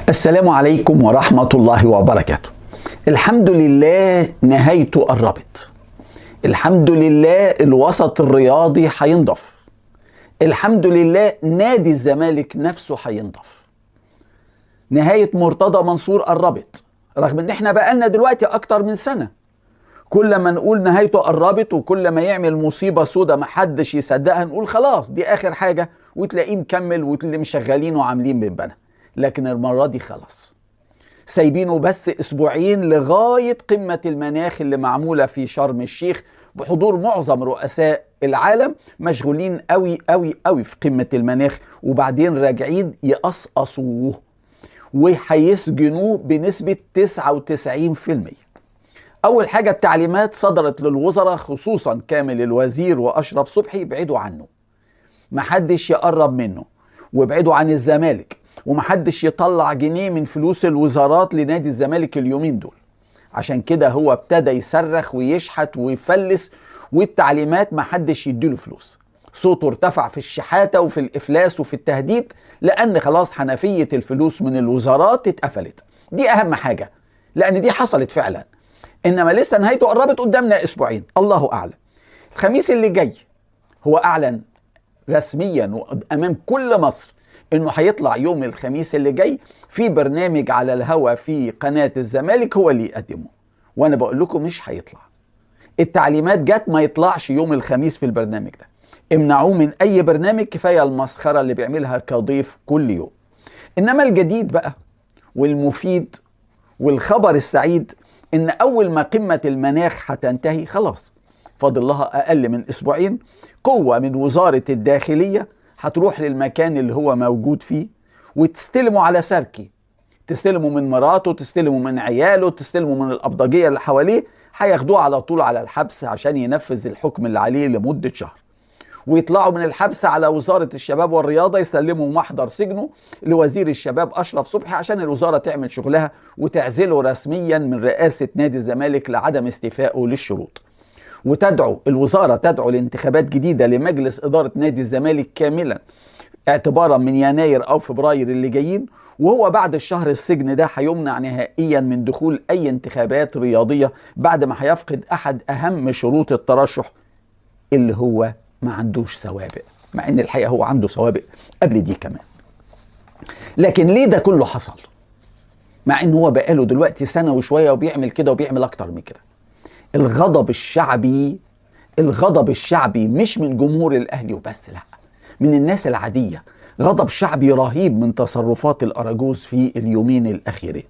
السلام عليكم ورحمة الله وبركاته. الحمد لله نهايته قربت. الحمد لله الوسط الرياضي هينضف. الحمد لله نادي الزمالك نفسه هينضف. نهاية مرتضى منصور قربت، رغم ان احنا بقالنا دلوقتي اكتر من سنة كل ما نقول نهايته قربت، وكل ما يعمل مصيبة سودة محدش يصدقها نقول خلاص دي اخر حاجة، وتلاقيه مكمل واللي مشغلينه وعاملين بنبنة. لكن المرة دي خلاص سايبينه بس اسبوعين لغاية قمة المناخ اللي معمولة في شرم الشيخ بحضور معظم رؤساء العالم، مشغولين قوي قوي قوي في قمة المناخ، وبعدين راجعين يقصقصوه وهيسجنوه بنسبة 99%. أول حاجة التعليمات صدرت للوزراء، خصوصا كامل الوزير وأشرف صبحي، ابعدوا عنه، محدش يقرب منه، وابعدوا عن الزمالك، ومحدش يطلع جنيه من فلوس الوزارات لنادي الزمالك اليومين دول. عشان كده هو ابتدى يصرخ ويشحت ويفلس، والتعليمات محدش يديله فلوس. صوته ارتفع في الشحاتة وفي الإفلاس وفي التهديد، لأن خلاص حنفية الفلوس من الوزارات اتقفلت. دي أهم حاجة، لأن دي حصلت فعلا، إنما لسه نهايته قربت قدامنا أسبوعين، الله أعلم. الخميس اللي جاي هو أعلن رسميا أمام كل مصر إنه هيطلع يوم الخميس اللي جاي في برنامج على الهوا في قناة الزمالك هو اللي يقدمه، وأنا بقول لكم مش هيطلع. التعليمات جت ما يطلعش يوم الخميس في البرنامج ده، امنعوه من أي برنامج، كفاية المسخرة اللي بيعملها كضيف كل يوم. إنما الجديد بقى والمفيد والخبر السعيد إن أول ما قمة المناخ هتنتهي خلاص فاضل لها أقل من أسبوعين، قوة من وزارة الداخلية هتروح للمكان اللي هو موجود فيه وتستلمه على سركي، تستلمه من مراته، تستلمه من عياله، تستلمه من الأبضجية اللي حواليه، هياخدوه على طول على الحبس عشان ينفذ الحكم اللي عليه لمدة شهر، ويطلعوا من الحبس على وزارة الشباب والرياضة يسلموا محضر سجنه لوزير الشباب أشرف صبحي عشان الوزارة تعمل شغلها وتعزله رسميا من رئاسة نادي الزمالك لعدم استيفائه للشروط. وتدعو الوزارة تدعو لانتخابات جديدة لمجلس إدارة نادي الزمالك كاملا اعتبارا من يناير أو فبراير اللي جايين، وهو بعد الشهر السجن ده هيمنع نهائيا من دخول أي انتخابات رياضية بعد ما هيفقد أحد أهم شروط الترشح اللي هو ما عندوش سوابق، مع ان الحقيقة هو عنده سوابق قبل دي كمان. لكن ليه ده كله حصل؟ مع ان هو بقاله دلوقتي سنة وشوية وبيعمل كده وبيعمل اكتر من كده. الغضب الشعبي، الغضب الشعبي مش من جمهور الاهلي وبس، لا، من الناس العادية. غضب شعبي رهيب من تصرفات الاراجوز في اليومين الاخيرين.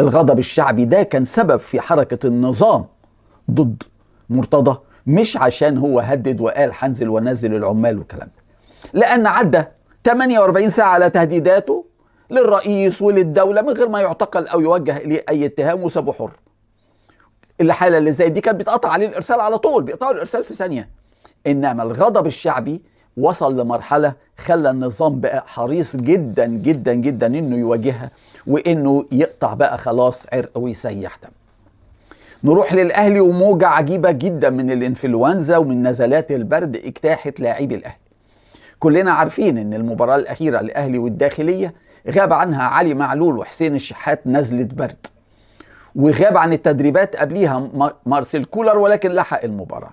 الغضب الشعبي ده كان سبب في حركة النظام ضد مرتضى، مش عشان هو هدد وقال هنزل ونزل العمال والكلام ده، لأن عدى 48 ساعة على تهديداته للرئيس وللدولة من غير ما يعتقل أو يوجه إليه أي اتهام، وسابه حر. الحالة اللي زي دي كانت بيتقطع عليه الإرسال على طول، بيقطعوا الإرسال في ثانية. إنما الغضب الشعبي وصل لمرحلة خلى النظام بقى حريص جدا جدا جدا إنه يواجهها وإنه يقطع بقى خلاص عرق ويسيح دم. نروح للأهلي وموجة عجيبة جدا من الإنفلونزا ومن نزلات البرد اجتاحت لاعبي الأهلي. كلنا عارفين إن المباراة الأخيرة للأهلي والداخلية غاب عنها علي معلول وحسين الشحات نزلة برد، وغاب عن التدريبات قبليها مارسيل كولر ولكن لحق المباراة.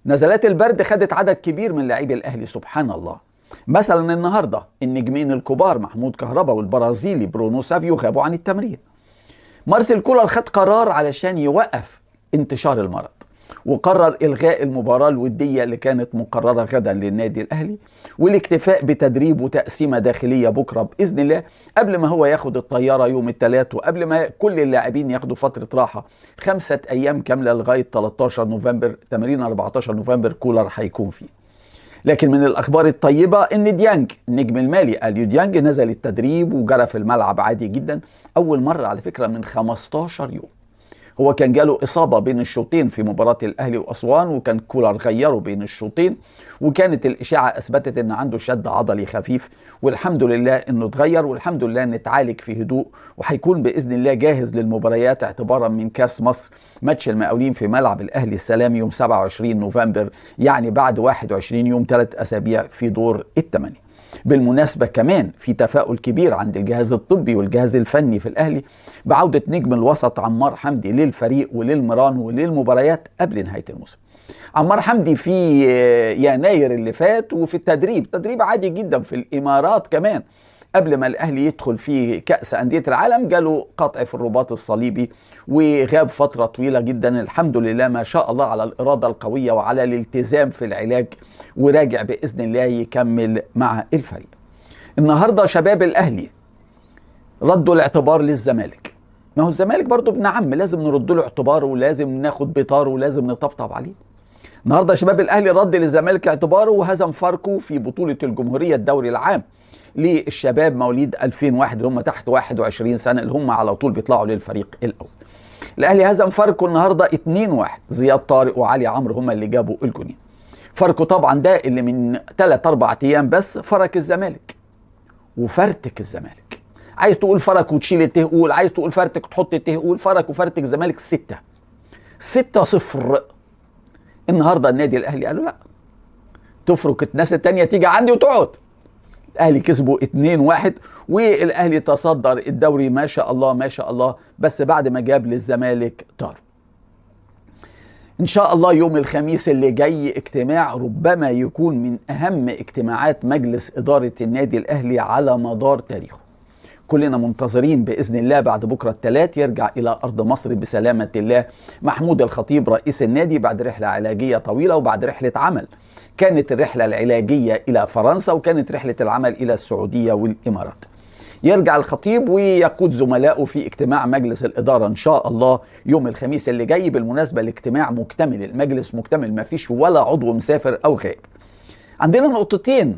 نزلات البرد خدت عدد كبير من لاعبي الأهلي سبحان الله. مثلا النهاردة النجمين الكبار محمود كهربا والبرازيلي برونو سافيو غابوا عن التمرين. مارسيل كولر خد قرار علشان يوقف انتشار المرض، وقرر إلغاء المباراة الودية اللي كانت مقررة غدا للنادي الأهلي، والاكتفاء بتدريب وتقسيمة داخلية بكرة بإذن الله قبل ما هو ياخد الطيارة يوم الثلاث، وقبل ما كل اللاعبين ياخدوا فترة راحة 5 أيام كاملة لغاية 13 نوفمبر، تمرين 14 نوفمبر كولر هيكون فيه. لكن من الأخبار الطيبة إن ديانج النجم المالي أليو ديانج نزل التدريب وجرى في الملعب عادي جدا، أول مرة على فكرة من 15 يوم. هو كان جاله إصابة بين الشوطين في مباراة الأهلي وأسوان، وكان كولر غيره بين الشوطين، وكانت الإشاعة أثبتت إن عنده شد عضلي خفيف، والحمد لله إنه اتغير، والحمد لله إنه اتعالج في هدوء، وهيكون بإذن الله جاهز للمباريات اعتبارا من كاس مصر ماتش المقاولين في ملعب الأهلي السلام يوم 27 نوفمبر، يعني بعد 21 يوم، 3 أسابيع في دور الثمانية. بالمناسبة كمان في تفاؤل كبير عند الجهاز الطبي والجهاز الفني في الأهلي بعودة نجم الوسط عمار حمدي للفريق وللمران وللمباريات قبل نهاية الموسم. عمار حمدي في يناير اللي فات وفي التدريب، تدريب عادي جدا في الإمارات كمان قبل ما الأهلي يدخل في كأس أندية العالم، جاله قطع في الرباط الصليبي وغاب فترة طويلة جدا. الحمد لله ما شاء الله على الإرادة القوية وعلى الالتزام في العلاج، وراجع بإذن الله يكمل مع الفريق. النهاردة شباب الأهلي ردوا الاعتبار للزمالك. ما هو الزمالك برضو ابن عم، لازم نرد له اعتباره ولازم ناخد بطاره ولازم نطبطب عليه. النهارده شباب الأهلي رد للزمالك اعتباره وهزم فاركو في بطولة الجمهورية الدوري العام للشباب مواليد 2001 اللي هم تحت 21 سنة، اللي هم على طول بيطلعوا للفريق الأول. الأهلي هزم فاركو النهارده 2-1، زياد طارق وعلي عمرو هم اللي جابوا الجونين. فاركو طبعا ده اللي من 3-4 أيام بس فرك الزمالك وفرتك الزمالك. عايز تقول فرك وتشيل الته قول، عايز تقول فرتك وتحط الته قول، فرك وفرتك الزمالك 6-0. النهارده النادي الأهلي قالوا لا، تفرك الناس التانية تيجي عندي وتقعد. الاهلي كسبوا 2-1 والاهلي تصدر الدوري ما شاء الله ما شاء الله، بس بعد ما جاب للزمالك طار. ان شاء الله يوم الخميس اللي جاي اجتماع ربما يكون من اهم اجتماعات مجلس ادارة النادي الاهلي على مدار تاريخه. كلنا منتظرين باذن الله بعد بكره الثلاث يرجع الى ارض مصر بسلامه الله محمود الخطيب رئيس النادي بعد رحله علاجية طويلة وبعد رحله عمل. كانت الرحلة العلاجية إلى فرنسا وكانت رحلة العمل إلى السعودية والإمارات. يرجع الخطيب ويقود زملائه في اجتماع مجلس الإدارة إن شاء الله يوم الخميس اللي جاي. بالمناسبة الاجتماع مكتمل، المجلس مكتمل، ما فيش ولا عضو مسافر أو غائب. عندنا نقطتين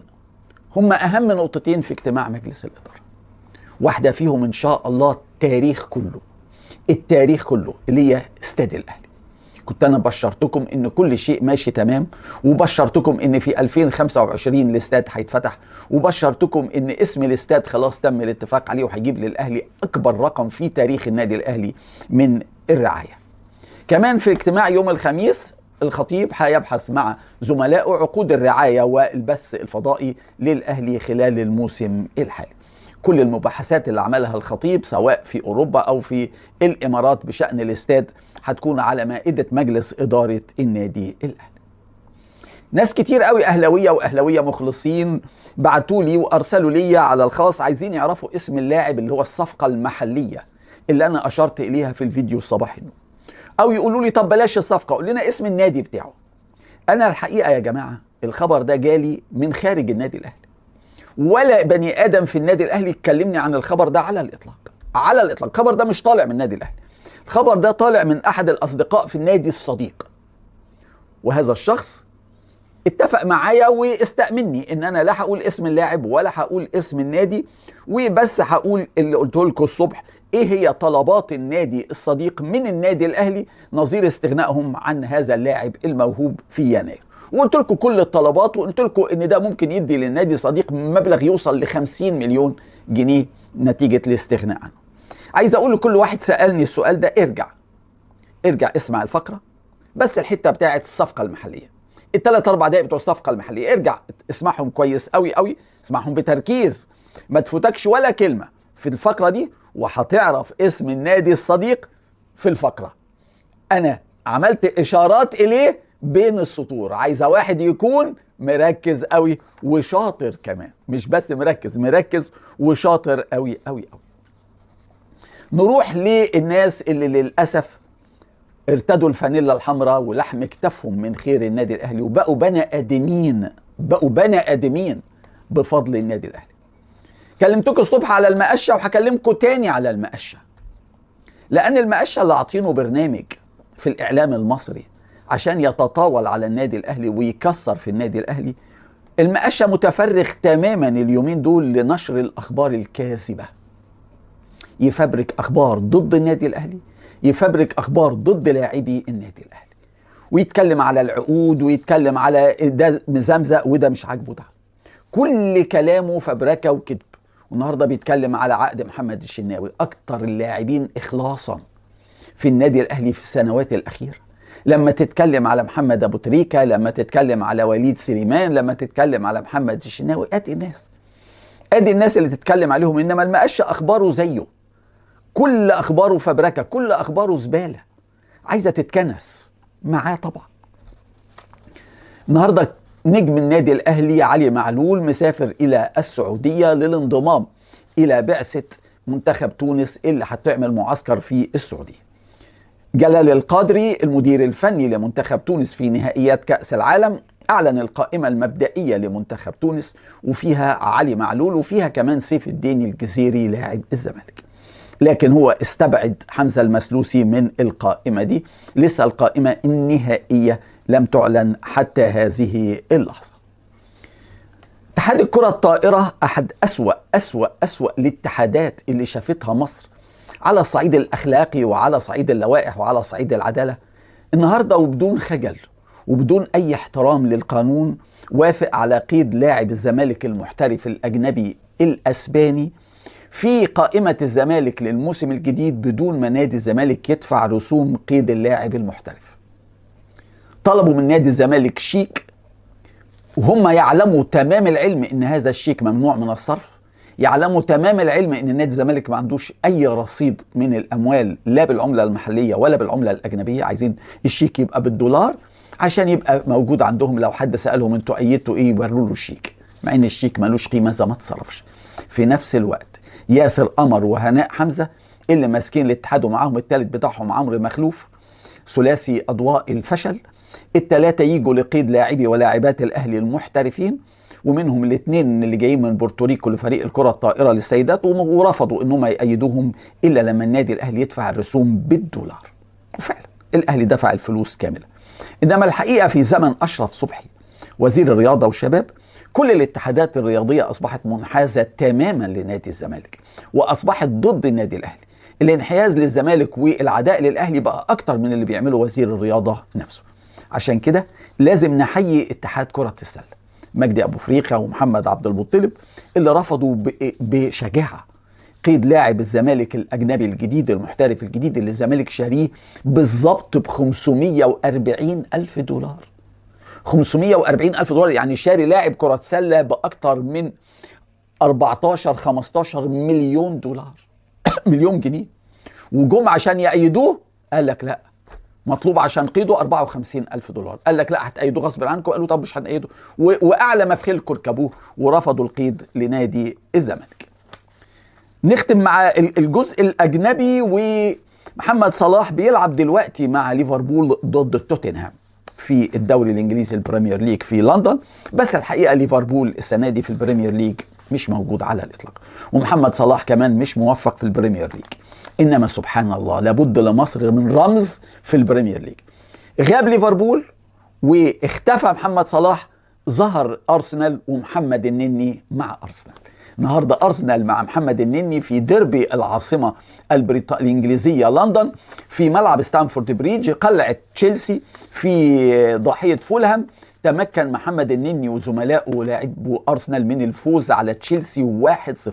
هم أهم نقطتين في اجتماع مجلس الإدارة. واحدة فيهم إن شاء الله التاريخ كله، التاريخ كله اللي هي استاد الأهلي. كنت انا بشرتكم ان كل شيء ماشي تمام، وبشرتكم ان في 2025 الاستاد هيتفتح، وبشرتكم ان اسم الاستاد خلاص تم الاتفاق عليه وهيجيب للاهلي اكبر رقم في تاريخ النادي الاهلي من الرعاية. كمان في اجتماع يوم الخميس الخطيب هيبحث مع زملائه عقود الرعاية والبث الفضائي للاهلي خلال الموسم الحالي. كل المباحثات اللي عملها الخطيب سواء في أوروبا أو في الإمارات بشأن الاستاد هتكون على مائدة مجلس إدارة النادي الأهلي. ناس كتير قوي أهلاوية وأهلاوية مخلصين بعتوا لي وأرسلوا لي على الخاص عايزين يعرفوا اسم اللاعب اللي هو الصفقة المحلية اللي أنا أشرت إليها في الفيديو الصباحي، أو يقولوا لي طب بلاش الصفقة قول لنا اسم النادي بتاعه. أنا الحقيقة يا جماعة الخبر ده جالي من خارج النادي الأهلي، ولا بني ادم في النادي الاهلي اتكلمني عن الخبر ده على الاطلاق، على الاطلاق. الخبر ده مش طالع من النادي الاهلي، الخبر ده طالع من احد الاصدقاء في النادي الصديق، وهذا الشخص اتفق معايا واستأمني ان انا لا هقول اسم اللاعب ولا هقول اسم النادي، وبس هقول اللي قلته لكم الصبح ايه هي طلبات النادي الصديق من النادي الاهلي نظير استغنائهم عن هذا اللاعب الموهوب في يناير. وقلت لكم كل الطلبات، وقلت لكم ان ده ممكن يدي للنادي صديق مبلغ يوصل ل 50 مليون جنيه نتيجة الاستغناء عنه. عايز اقول لكل واحد سألني السؤال ده ارجع ارجع اسمع الفقرة، بس الحتة بتاعت الصفقة المحلية، الثلاث اربع دقايق بتوع الصفقة المحلية ارجع اسمعهم كويس قوي قوي، اسمعهم بتركيز، ما تفوتكش ولا كلمة في الفقرة دي، وهتعرف اسم النادي الصديق في الفقرة. انا عملت اشارات اليه بين السطور، عايزة واحد يكون مركز قوي وشاطر كمان، مش بس مركز، مركز وشاطر قوي قوي قوي. نروح للناس اللي للأسف ارتدوا الفانيلا الحمراء ولحم كتفهم من خير النادي الأهلي وبقوا بني آدمين، بقوا بني آدمين بفضل النادي الأهلي. كلمتكم الصبح على المقشة وهكلمكم تاني على المقشة، لأن المقشة اللي عاطينه برنامج في الإعلام المصري عشان يتطاول على النادي الأهلي ويكسر في النادي الأهلي. المقشة متفرغ تماما اليومين دول لنشر الأخبار الكاذبة، يفبرك أخبار ضد النادي الأهلي، يفبرك أخبار ضد لاعبي النادي الأهلي، ويتكلم على العقود ويتكلم على ده مزمزق وده مش عاجبه ده، كل كلامه فبركة وكذب. والنهارده بيتكلم على عقد محمد الشناوي، أكتر اللاعبين إخلاصا في النادي الأهلي في السنوات الأخيرة. لما تتكلم على محمد أبو تريكة، لما تتكلم على وليد سليمان، لما تتكلم على محمد الشناوي، ادي الناس. ادي الناس اللي تتكلم عليهم، انما المقشه اخباره زيه، كل اخباره فبركه، كل اخباره زبالة، عايزه تتكنس معاه طبعا. النهارده نجم النادي الاهلي علي معلول مسافر الى السعودية للانضمام الى بعثه منتخب تونس اللي هتعمل معسكر في السعودية. جلال القادري المدير الفني لمنتخب تونس في نهائيات كأس العالم أعلن القائمة المبدئية لمنتخب تونس، وفيها علي معلول وفيها كمان سيف الدين الجزيري لاعب الزمالك، لكن هو استبعد حمزة المسلوسي من القائمة دي. لسه القائمة النهائية لم تعلن حتى هذه اللحظة. اتحاد الكرة الطائرة أحد أسوأ أسوأ أسوأ الاتحادات اللي شافتها مصر على الصعيد الأخلاقي وعلى صعيد اللوائح وعلى صعيد العدالة. النهاردة وبدون خجل وبدون أي احترام للقانون وافق على قيد لاعب الزمالك المحترف الأجنبي الأسباني في قائمة الزمالك للموسم الجديد بدون ما نادي الزمالك يدفع رسوم قيد اللاعب المحترف. طلبوا من نادي الزمالك شيك، وهم يعلموا تمام العلم ان هذا الشيك ممنوع من الصرف، يعلموا تمام العلم ان نادي الزمالك ما عندوش اي رصيد من الاموال لا بالعملة المحلية ولا بالعملة الاجنبية، عايزين الشيك يبقى بالدولار عشان يبقى موجود عندهم، لو حد سالهم انتوا ايدتوا ايه يوروا له الشيك، مع ان الشيك ملوش قيمة اذا ما اتصرفش. في نفس الوقت ياسر قمر وهناء حمزة اللي ماسكين الاتحاد ومعاهم الثالث بتاعهم عمرو مخلوف، ثلاثي اضواء الفشل، الثلاثة يجوا لقيد لاعبي ولاعبات الاهلي المحترفين، ومنهم الاثنين اللي جايين من بورتوريكو لفريق الكره الطائرة للسيدات، ورفضوا انهم يأيدوهم الا لما النادي الاهلي يدفع الرسوم بالدولار، وفعلا الاهلي دفع الفلوس كاملة. انما الحقيقة في زمن اشرف صبحي وزير الرياضة والشباب كل الاتحادات الرياضية اصبحت منحازه تماما لنادي الزمالك واصبحت ضد النادي الاهلي. الانحياز للزمالك والعداء للاهلي بقى اكتر من اللي بيعمله وزير الرياضة نفسه. عشان كده لازم نحيي اتحاد كره السلة، مجدي ابو فريقه ومحمد عبد المطلب، اللي رفضوا بشجاعة قيد لاعب الزمالك الاجنبي الجديد المحترف الجديد اللي الزمالك شاريه بالظبط ب 540 الف دولار. 540 الف دولار، يعني شاري لاعب كره سله باكتر من 14 15 مليون دولار مليون جنيه، وجم عشان يأيدوه قال لك لا، مطلوب عشان قيده 54 ألف دولار، قال لك لا هتأيدوه غصب عنكم، قالوا طب مش هنأيده، وأعلى ما في خيلكم اركبوه، ورفضوا القيد لنادي الزمالك. نختم مع الجزء الأجنبي، ومحمد صلاح بيلعب دلوقتي مع ليفربول ضد توتنهام في الدوري الإنجليزي ال Premier League في لندن، بس الحقيقة ليفربول السنة دي في ال Premier League مش موجود على الإطلاق، ومحمد صلاح كمان مش موفق في ال Premier League. إنما سبحان الله لابد لمصر من رمز في ال Premier League. غاب ليفربول واختفى محمد صلاح، ظهر أرسنال ومحمد النني مع أرسنال. النهارده أرسنال مع محمد النني في ديربي العاصمة الإنجليزية لندن في ملعب ستامفورد بريدج، قلعة تشيلسي في ضاحية فولهام. تمكن محمد النني وزملائه ولاعبو أرسنال من الفوز على تشيلسي 1-0.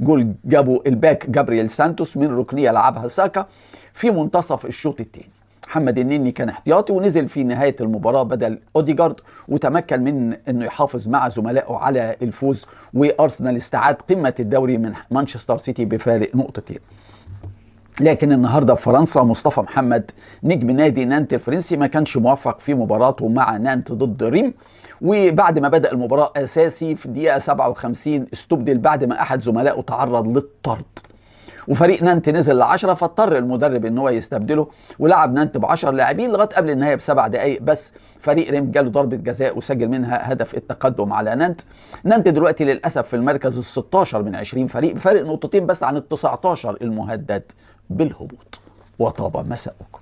جول جابوا الباك جابرييل سانتوس من ركنية لعبها ساكا في منتصف الشوط الثاني. محمد النني كان احتياطي ونزل في نهاية المباراة بدل أوديجارد، وتمكن من انه يحافظ مع زملائه على الفوز، وأرسنال استعاد قمة الدوري من مانشستر سيتي بفارق نقطتين. لكن النهارده في فرنسا مصطفى محمد نجم نادي نانت الفرنسي ما كانش موفق في مباراته مع نانت ضد ريم، وبعد ما بدأ المباراة أساسي في الدقيقة 57 استبدل بعد ما أحد زملائه تعرض للطرد، وفريق نانت نزل ل10، فاضطر المدرب ان هو يستبدله ولعب نانت ب10 لاعبين لغاية قبل النهاية ب7 دقائق بس. فريق ريم جاله ضربه جزاء وسجل منها هدف التقدم على نانت. نانت دلوقتي للاسف في المركز ال16 من 20 فريق، بفارق نقطتين بس عن ال19 المهدد بالهبوط. وطاب مساؤكم.